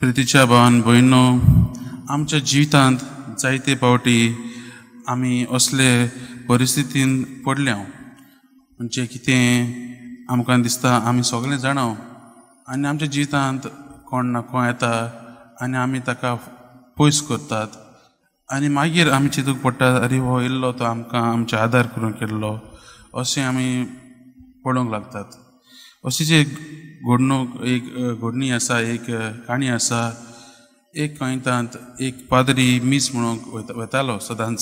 प्रितीच्या भावान भयणो, आमच्या जिवितांत जायते पावटी आमी असले परिस्थितीन पडल्या, म्हणजे कितें आमकां दिसता आमी सगळें जाणाव आनी आमच्या जिवितांत कोण ना कोण येता आनी आमी ताका पयस करतात आनी मागीर आमी चिंतूंक पडटा, अरे हो येयल्लो तो आमकां आमचे आदार करूंक केल्लो अशें आमी पळोवंक लागतात. अशीच एक घडणूक, एक घडणी आसा, एक काणी आसा. एक कोंयतांत एक पाद्री मीस म्हणूंक वतालो सदांच,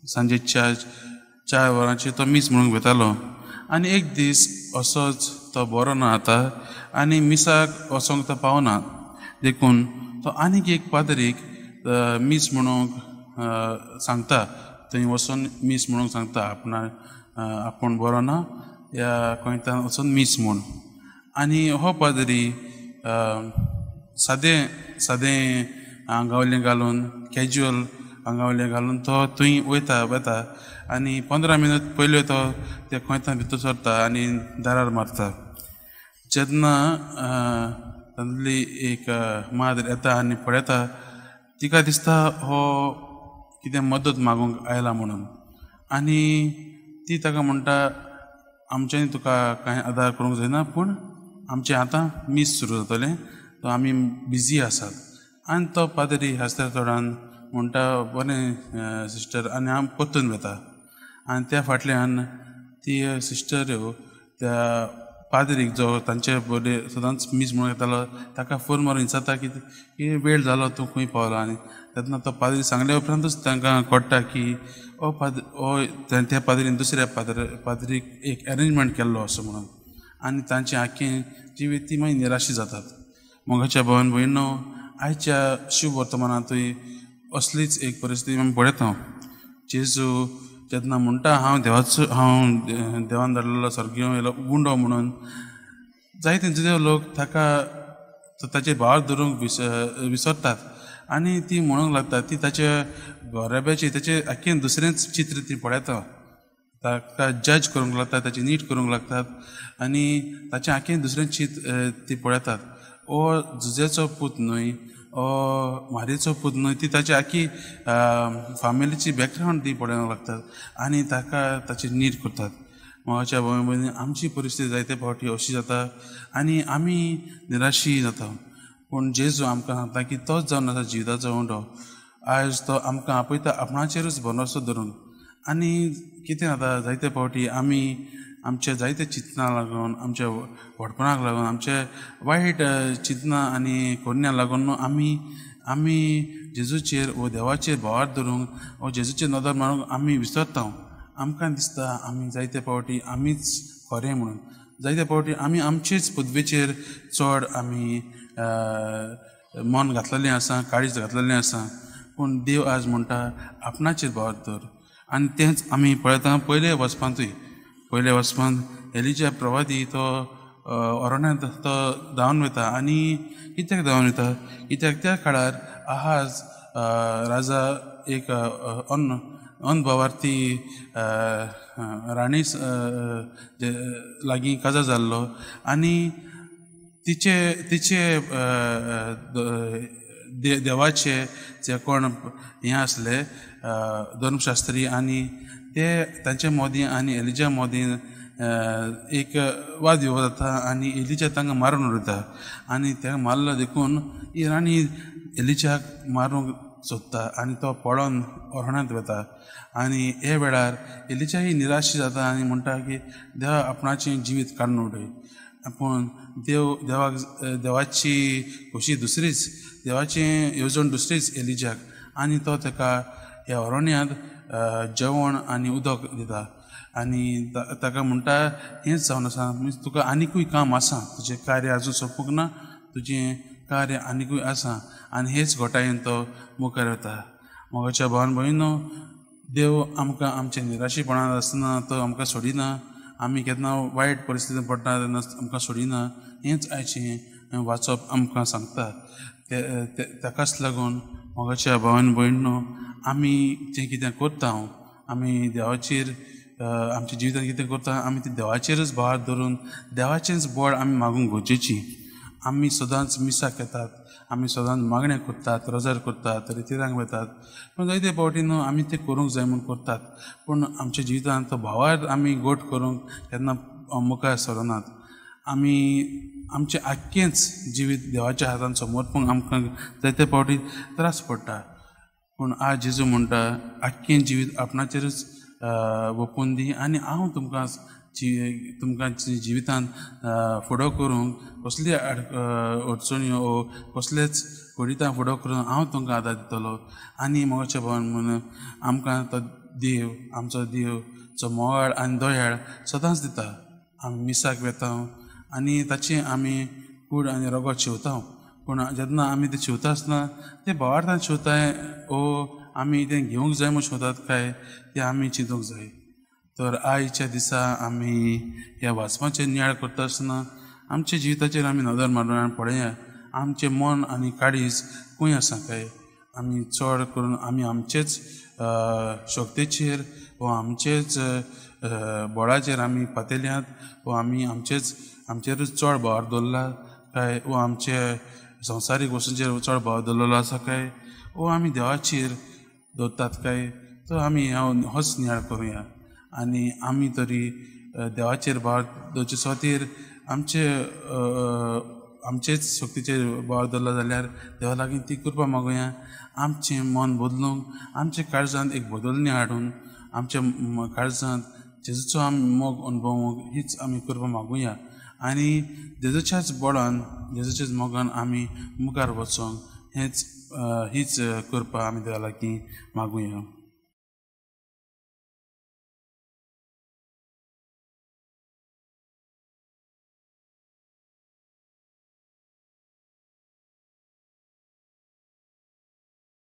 सांजे 4 वरांचेर तो मीस म्हणूंक वतालो आनी एक दीस असोच तो बरो ना आतां आनी मिसाक वचोंक तो पावना, देखून तो आनीक एक पाद्रीक मीस म्हणूंक सांगता, थंय वचून मीस म्हणूंक सांगता, आपूण बरो ना ह्या कोंयतान वचून मीस म्हूण. आनी हो पाद्री सादें सादें आंगावलें घालून, कॅज्युअल आंगावलें घालून तो थंय वयता वता आनी 15 मिनट पयल्यो तो त्या कोंयतान भितर सरता आनी दारार मारता. जेन्ना तातूंतली एक माद्र येता आनी पळयता, तिका दिसता हो कितें मदत मागूंक आयला म्हणून, आनी ती ताका म्हणटा, आमच्यांनी तुका कांय आदार करूंक जायना, पूण आमचें आतां मीस सुरू जातलें, तो आमी बिजी आसात. आनी तो पाद्री हांसत्या तोंडान म्हणटा, बरें सिस्टर, आनी हांव परतून वता. आनी त्या फाटल्यान ती सिस्टर त्या पाद्रीक जो तांचे बरे सदांच मीस म्हणूंक येतालो ताका फोन मारून विचारता की वेळ जालो, तूं खंय पावला. आनी तेन्ना तो पाद्री सांगल्या उपरांतूच तांकां कळटा की ओ पाद्री, ओ त्या पाद्रीन दुसऱ्या पाद्रीक एक एरेंजमेंट केल्लो असो म्हणून, आनी तांचे आख्खें जिवीत ती मागीर निराशी जातात. मोगाच्या भावान भयणो, आयच्या शुभ वर्तमानांतूय असलीच एक परिस्थिती आमी पळयता. जेजू जेन्ना म्हणटा हांव देवाचो, हांव देवान धाडलेलो स्वर्गीय गुंडो म्हणून, जायते जुदेव लोक ताका ताचे भार धरूंक विसरतात आनी ती म्हणूंक लागतात, ती ताच्या घराब्याची ताचे आख्खें दुसरेंच चित्र ती पळयता, ताका जज करूंक लागतात, ताची नीट करूंक लागतात आनी ताचें आख्खें दुसरें चित्र ती पळयतात. ओ जुजेचो पूत न्हय, ओ मारयेचो पूत न्हय, ती ताची आख्खी फामिलीची बॅकग्रावंड ती पळोवंक लागतात आनी ताका ताची नीट करतात. मोगाच्या भाव भयणी, आमची परिस्थिती जायते फावटी अशी जाता आनी आमी निराशी जाता, पूण जेजू आमकां सांगता की तोच जावन आसा जिविताचो उंडो. आयज तो आमकां आपयता आपणाचेरूच भरवंसो धरून. आनी कितें जाता, जायते फावटी आमी आमच्या जायते चिंतनां लागून, आमच्या व्हडपणाक लागून, आमचे वायट चिंतनां आनी करण्या लागून आमी आमी जेजूचेर वो देवाचेर भावार धरूंक वो जेजूचेर नदर मारूंक आमी विसरता. आमकां दिसता आमी जायते फावटी आमीच खरें म्हणून, जायते फावटी आमी आमचेच पदवेचेर चड आमी मन घातलेलें आसा, काळीज घातलेलें आसा, पूण देव आज म्हणटा आपणाचेर भावार धर. आनी तेंच आमी पळयता पयले वचपांतूय. पयले वचपांत एलिजा प्रवादी तो अरण्यांत तो धांवन वता. आनी कित्याक धांवन वता, कित्याक त्या काळार आहाज राजा एक अनभावार्थी राणी लागीं काजार जाल्लो आनी तिचे तिचे देवाचे जे कोण हें आसले धर्मशास्त्री, आनी ते तांचे मोदी आनी एलिजा मोदी एक वाद विवाद जाता आनी एलिजा तांकां मारून उडयता. आनी ताका मारलो देखून ही राणी एलिजाक मारूंक सोदता आनी तो पळोवन अरण्यांत वता. आनी हे वेळार एलिजा ही निराशी जाता आनी म्हणटा की देवा आपणाचें जिवीत काडून उडय. पूण देव देवाक देवाची खोशी दुसरीच, देवाची येवजण दुसरीच एलिजाक, आनी तो ताका ह्या अरण्यांत जेवण आनी उदक दिता आनी ताका म्हणटा हेंच जावन आसा, मिन्स तुका आनिकूय काम आसा, तुजें कार्य आजून सोंपूंक ना, तुजें कार्य आनिकूय आसा. आनी हेच घोटायेन तो मुखार वता. मोगाच्या भावान भयणो, देव आमकां आमच्या निराशीपणान आसतना तो आमकां सोडिना, आमी केन्ना वायट परिस्थितीन पडटा तेन्ना आमकां सोडिना. हेंच आयचें वाचप आमकां सांगता. ताकाच लागून मोगाच्या भावान भयणो, आमी जें कितें करता, आमी देवाचेर आमच्या जिवितांत कितें करता, आमी तें देवाचेरच भार धरून देवाचेंच बळ आमी मागूंक गरजेची. आमी सदांच मिसाक येतात, आमी सदांच मागणें करतात, रोजार करतात, रितिरांक वतात, पूण जायते फावटी न्हू आमी तें करूंक जाय म्हूण करतात, पूण आमच्या जिवितांत तो भावार आमी गोट करूंक केन्ना मुखार सरनात। आमी आमचें आख्खेंच जिवीत देवाच्या हातान समर्पूंक आमकां जायते फावटी त्रास पडटा। पूण आज जेजू म्हणटा आख्खें जिवीत आपणाचेरूच वपून दी आनी हांव तुमकां तुमकां जिवितांत फुडो करूंक कसली अडचण्यो ओ कसलेच घडितां फुडो करूंक हांव तुमकां आदार दितलो। आनी मोगाच्या भावान म्हणून आमकां तो देव, आमचो देव जो मोगाळ आनी दयाळ सदांच दिता। आमी मिसाक वेता आनी ताचें आमी कूड आनी रगत शिंवता, पूण जेन्ना आमी तें शिंवता आसतना तें भावार्थान शिंवताय ओ आमी तें घेवंक जाय म्हूण शिंवतात काय तें आमी चिंतूंक जाय। तर आयच्या दिसा आमी ह्या वाचपाचेर नियाळ करता आसतना आमच्या जिविताचेर आमी नदर मारून पळया आमचें मन आनी काळीज खंय आसा काय। आमी चड करून आमी आमचेच शक्तेचेर वा आमचेच बळाचेर आमी पातेल्यात वा आमी आमचेच आमचेरूच चड भार दवरला काय वा आमचे संवसारीक वस्तूंचेर चड भार दवरलेलो आसा काय वा आमी देवाचेर दवरतात काय, तो आमी होच नियाळ करुया। आनी आमी तरी देवाचेर भार दवरचे सुवातेर आमचे आमचेच शक्तीचेर भार दवरला जाल्यार देवा लागीं ती कृपा मागुया, आमचें मन बदलूंक, आमच्या काळजांत एक बदलणी हाडून आमच्या काळजांत जेजूचो आमी मोग अणभवूंक हीच आमी कृपा मागुया। आनी जेजूच्याच बळान, जेजूच्याच मोगान आमी मुखार वचोंक हेच हीच कृपा आमी देवा लागीं मागुया।